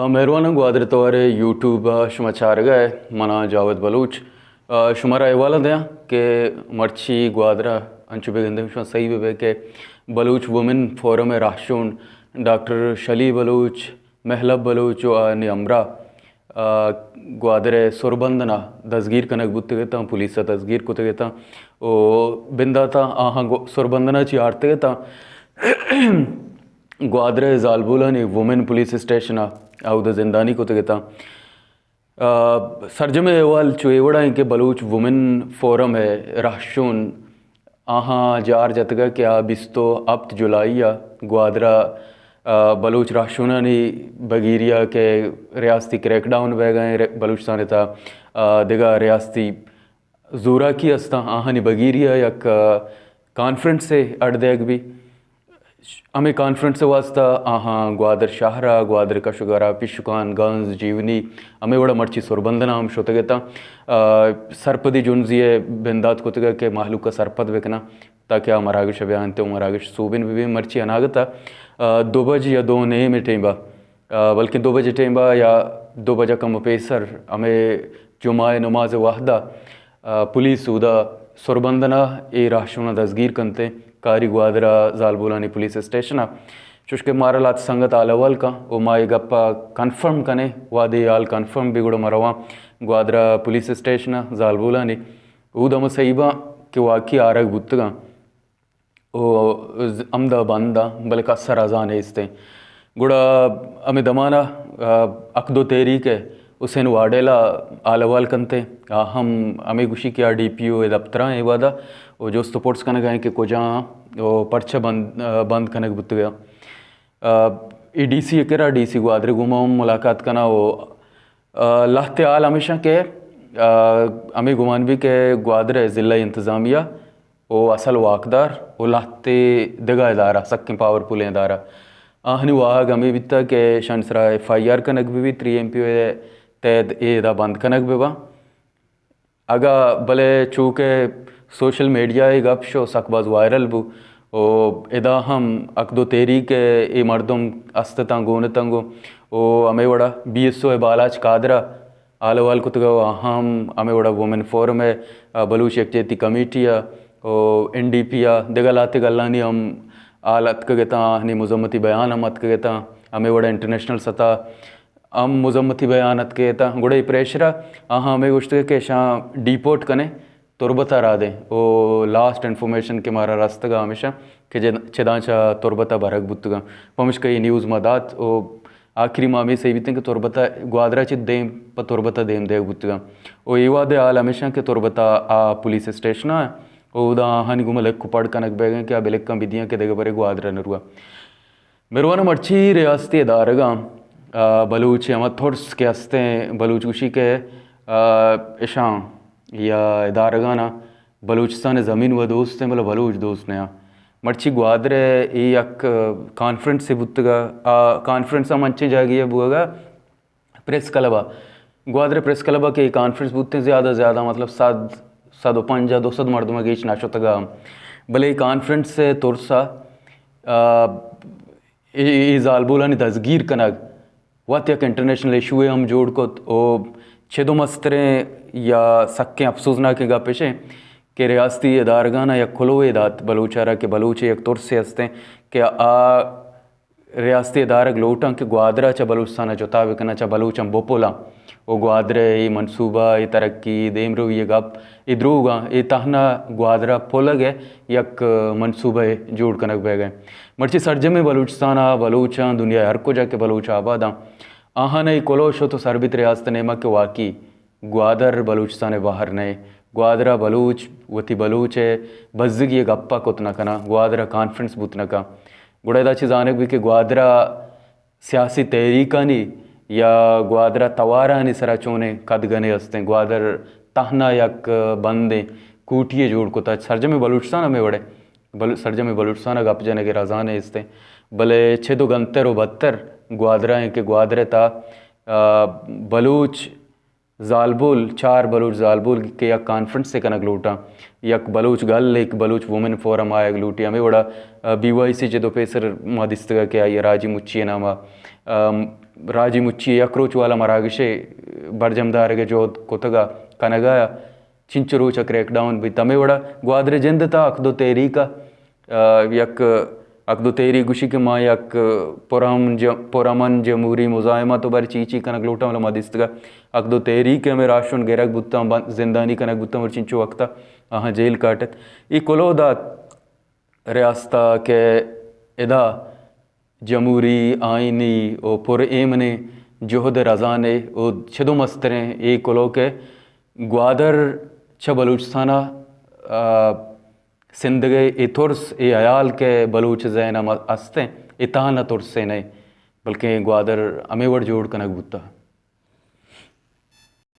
آ، مہرواناں، گوادر توار ءِ یوٹیوب ءَ شما چارگ ءَ ئے، من آں جاوید بلوچ۔ آ، شمارا احوال دیاں کہ مرچی گوادر ءَ انچو بہ گندے شما سہی بہ بئے کہ بلوچ وومن فورم ءِ راہشون ڈاکٹر شلی بلوچ، مہلب بلوچ ءُ آہانی ہمراہ، آ، گوادر ءِ سربندن ءَ دزگیر کنگ بوتگ اتاں، پولیس ءَ دزگیر کتگ اتاں ءُ بندات ءَ آہاں گو-، سربندن ءَ چہ آرتگ اتاں۔ گوادر ءِ زالبولانی وومن پولیس اسٹیشن ءَ اود ءَ زندانی کتگ اتاں۔ آ، سرجمیں احوال چو اے وڑ ءَ انت کہ بلوچ وومن فورم ءِ راہشون آہاں جار جتگ کہ آ بیست ءُ ہپت جولائی ءَ گوادر ءَ، آ، بلوچ راہشونانی بگیری ءَ کہ ریاستی کریک ڈاؤن بئیگ ءَ انت، ر-، بلوچستان ءِ تہا، آ، دگہ ریاستی زوراکی استاں، آہانی بگیری ءَ یک، آ، کانفرنسے اڈ دیگ بی۔ ہمے کانفرنس ءِ واستہ آہاں گوادر شہر ءَ، گوادر کش ءُ گار ءَ، پیشکان، گنز، جیونی، ہمے وڑ ءَ مرچی سربندن ءَ ہم شتگ اتاں۔ آ، سرپدی جنزی ءِ بندات کتگ کہ مہلوک ءَ سرپد بکناں تاکہ آ مراگش ءَ بیا انت ءُ مراگش سوبین بہ بی۔ مرچی اناگت ءَ، آ، دو بج یا دو نیم ءِ ٹیم ءَ، آ، بلکیں دو بج ءِ ٹیم ءَ یا دو بج ءَ کم پیسر ہمے جمعہ ءِ نماز ءِ وہد ءَ، آ، پولیس اودا سربندن ءَ اے راہشون ءَ دزگیر کنت، کاری گوادر ءِ زالبولانی پولیس اسٹیشن ءَ۔ چوشکہ مارا لہتے سنگت حال احوال کن ءُ ما اے گپ ءَ کنفرم کنیں، وہدے اے حال کنفرم بی گڑا ما رواں گوادر ءِ پولیس اسٹیشن ءَ زالبولانی۔ اودا ما سہی باں کہ واقعی آرگ بوتگاں۔ ءُ ز-، ہمدا بند آں، بلے کس ءَ رضا نیست ایں۔ گڑا ہمے دمان ءَ، آ، حق دو تحریک ءِ حسین واڈیلا حال احوال کنت ایں۔ آ ہم ہمے گوشی کہ آ ڈی پی او ءِ دپتر ءَ ایں اے وہد ءَ ءُ جست ءُ پرس کنگ ءَ ایں کہ کجا آں ءُ پرچہ بند، آ، بند کنگ بوتگ ءَ۔ آ، اے ڈی سی ءِ کرا، ڈی سی گوادر ءِ گوما ہم ملاقات کناں ءُ، آ، لہتے حال ہمیش ایں کہ، آ، ہمے گمان بی کہ گوادر ءِ ضلعی انتظامیہ ءُ اصل واکدار ءُ لہتے دگہ ادارہ، سکیں پاورفلیں ادارہ، آہانی واہگ ہمے بیتگ کہ اشانی سرا ایف آئی آر کنگ بہ بیت، تھری ایم پی او ءِ تحت اے ادا بند کنگ بہ باں۔ اگاں بلے چو کہ سوشل میڈیا ءَ گپ شو، سک باز وائرل بو ءُ ادا ہم حق دو تحریک ءِ اے مردم است اتاں، گون اتاں گوں ءُ ہمے وڑا بی ایس او ءِ بالاچ قادر ءَ حال احوال کتگ ءُ آہاں ہم ہمے وڑا وومن فورم ءِ، آ، بلوچ یکجہتی کمیٹی ءِ ءُ این ڈی پی ءِ دگہ لہتے گلانی ہم حال اتکگ اتاں، آہانی مذمتی بیان ہم اتکگ اتاں، ہمے وڑا انٹرنیشنل سطح ہم مذمتی بیان اتکگ اتاں۔ گڑا اے پریشر ءَ آہاں ہمے گوشتگ کہ اشاں ڈیپورٹ کنیں، تربت ءَ را دیں۔ او لاسٹ انفارمیشن کہ مارا رستگ ءَ ہمیش ایں کہ جد-، چداں چہ تربت ءَ برگ بوتگ اَں۔ پمشکہ اے نیوز ما دات او آخری ما ہمے سہی بیتیں کہ تربت ءَ گوادر ءَ چہ دیم پہ تربت ءَ دیم دیگ بوتگ اَں۔ او اے وہد ءِ حال ہمیش ایں کہ تربت ءَ آ پولیس اسٹیشن ءَ او اودا آہانی گوما لکھ ءُ پڑ کنگ بیگ ءَ ایں کہ آ بلکاں بدیاں کہ دگہ برے گوادر ءَ نہ رواں۔ مہروان، مرچی ریاستی ادارگاں، آ، بلوچ ءِ ہما ترس کہ استیں، بلوچ گوشی کہ، آ، اشاں یا ادارگاں نا بلوچستان ءِ زمین و دوست ایں، بلے بلوچ دوست نہ اَں۔ مرچی گوادر ءَ اے یک کانفرنسے بوتگ ءَ، آ کانفرنس ہم انچیں جاگہے ءَ بوگ ءَ، پریس کلب ءَ، گوادر پریس کلب ءَ کہ اے کانفرنس بوتیں، زیادہ زیادہ مطلب صد، صد و پنجاہ، دو صد مردم ءَ گیش نہ شتگ ءَ۔ بلے اے کانفرنس ءِ ترس ءَ، آ، اے، اے زالبولانی دزگیر کنگ وت یک انٹرنیشنل ایشوے ہم جوڑ کت و چد و مستریں یا سکیں افسوسناکیں گپ اش ایں کہ ریاستی ادارگاں ءَ یک کلوہے دات بلوچ ءَ را کہ بلوچ ءَ یک ترسے استیں کہ آ ریاستی ادارگ لوٹاں کہ گوادر ءَ چہ بلوچستان ءَ جتا بکناں، چہ بلوچاں بپلاں و گوادر ءِ اے منصوبہ، اے ترقی، اے دیمروی ءِ گپ، اے دروگاں، اے تہنا گوادر ءَ پلگ ءِ یک منصوبہ جوڑ کنگ بیگ ءَ۔ مرچی سرجمیں بلوچستان ءَ بلوچاں، دنیا ءِ ہر کجا کہ بلوچ آباداں، آہان ءَ اے کلوہ شت و سر بیت ریاست ءِ نیمگ کہ واقعی گوادر بلوچستان ءِ بہر نہ ایں۔ گوادر ءَ بلوچ وتی بلوچ ءِ بزگی ءِ گپ ءَ کت نہ کناں، گوادر ءَ کانفرنس بوت نہ کن۔ گڑا ادا چہ زانگ بیت کہ گوادر ءَ سیاسی تحریکانی یا گوادر ءِ توارانی سرا چونیں کدگنے استیں۔ گوادر تہنا یک بندیں کوٹی یے جوڑ کتگ۔ سرجمیں بلوچستان ہمے وڑ ءَ، بل-، سرجمیں بلوچستان ءَ گپ جنگ ءِ رضا نیستیں۔ بلے چد و گنتر و بدتر گوادر ءَ ایں کہ گوادر ءِ تہا، آ، بلوچ زالبول، چار بلوچ زالبول کہ یک کانفرنسے کنگ لوٹاں، یک بلوچ گل، یک بلوچ وومن فورم آیگ لوٹی۔ ہمے وڑا، آ، بی وائی سی چہ دو پیسر ما دیستگ کہ آئی ءَ راجی مچی ءِ نام ءَ، آ، راجی مچی یک روچ والا مراگشے برجم دارگ ءِ جہد کتگ ءُ کنگ ءَ، چنچو روچ ءَ کریک ڈاؤن بیت۔ ہمے وڑا گوادر ءِ جند ءِ تہا حق دو تحریک ءَ، آ، یک حق دو تحریک گوشی کہ ما یک پرامن ج-، پرامن جمہوری مزاحمت ءُ بر چی چی کنگ لوٹاں، ولا ما دیستگ ءَ حق دو تحریک ءِ ہمے راہشون گرگ بوتاں، بند-، زندانی کنگ بوتاں، اور چنچو وقت ءَ آہاں جیل کاٹت۔ اے کلوہ دات ریاست ءَ کہ ادا جمہوری، آئینی ءُ پر ایمنیں جہد ءِ رزانے ءُ چدو مستریں اے کلوہ کہ گوادر چہ بلوچستان ءَ، آ، سندگ ءِ اے ترس، اے حیال کہ بلوچ ذہن ءَ م-، است ایں، اے تہنا ترسے نہ، بلکیں گوادر ہمے وڑ جوڑ کنگ بوتہ۔